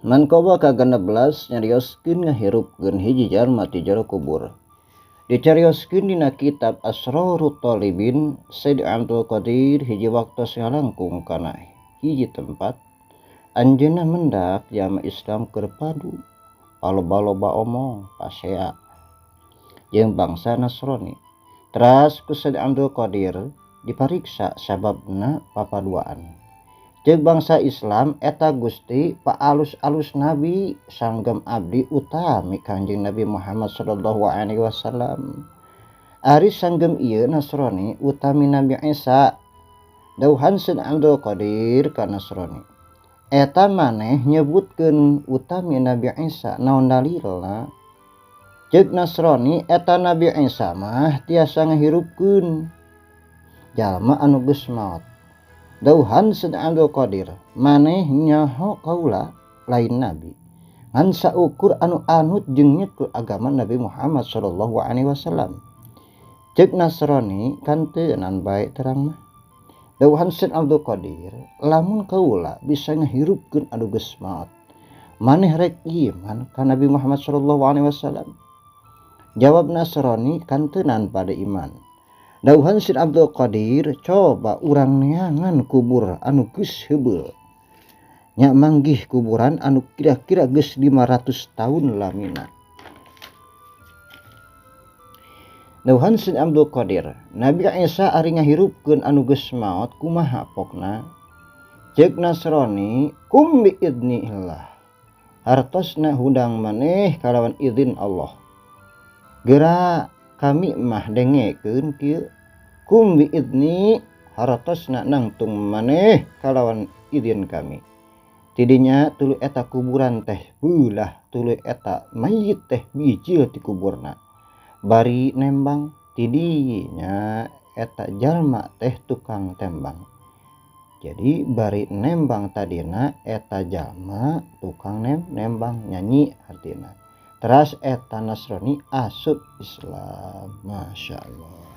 Manqabah ka-16 nyarioskeun ngahirupkeun hiji jalma ti jero kubur. Dicarioskeun dina kitab Asrarut Talibin, Said Abdul Qadir hiji waktos ngalangkung kana hiji tempat, anjeunna mendak jalma Islam keur padu, paloba-loba omong pasea jeung bangsa Nasrani. Teras ku Said Abdul Qadir dipariksa sababna papaduaan. Ceuk bangsa Islam eta Gusti paalus-alus nabi sanggem abdi utami Kangjeng Nabi Muhammad sallallahu alaihi wasallam. Ari sanggem ieu Nasrani utami Nabi Isa. Dauhan Said Abdul Qadir ka Nasrani. Eta maneh nyebutkeun utami Nabi Isa naon dalilna? Ceuk Nasrani eta Nabi Isa mah tiasa ngahirupkeun jalma anu geus maot. Dauhan Said Abdul Qadir maneh nyaho kaula lain nabi ngan saukur anu anut jeung nyekel agama Nabi Muhammad sallallahu alaihi wasallam. Ceuk Nasrani kan teu nan bae terang mah. Dauhan Said Abdul Qadir lamun kaula bisa ngahirupkeun anu geus maot maneh rek iman ka Nabi Muhammad sallallahu alaihi wasallam. Jawab Nasrani kan teu nan pada iman. Dauhan Said Abdul Qadir coba urang neangan kubur anu geus heubeul. Nya manggih kuburan anu kira-kira geus 500 tahun lamina. Dauhan Said Abdul Qadir Nabi Isa ari ngahirupkeun anu geus maot kumaha pokna? Ceuk Nasrani kum bi idnillah. Hartosna hundang maneh kalawan izin Allah. Geura kami mah dengekeun kieu kum bi idni hartosna nangtung maneh kalawan izin kami. Tidinya tuluy eta kuburan teh beulah tuluy eta mayit teh bijil ti kuburna. Bari nembang tidinya eta jalma teh tukang tembang. Jadi bari nembang tadina eta jalma tukang nembang nyanyi artina. Teras eta Nasrani asup Islam. Masya Allah.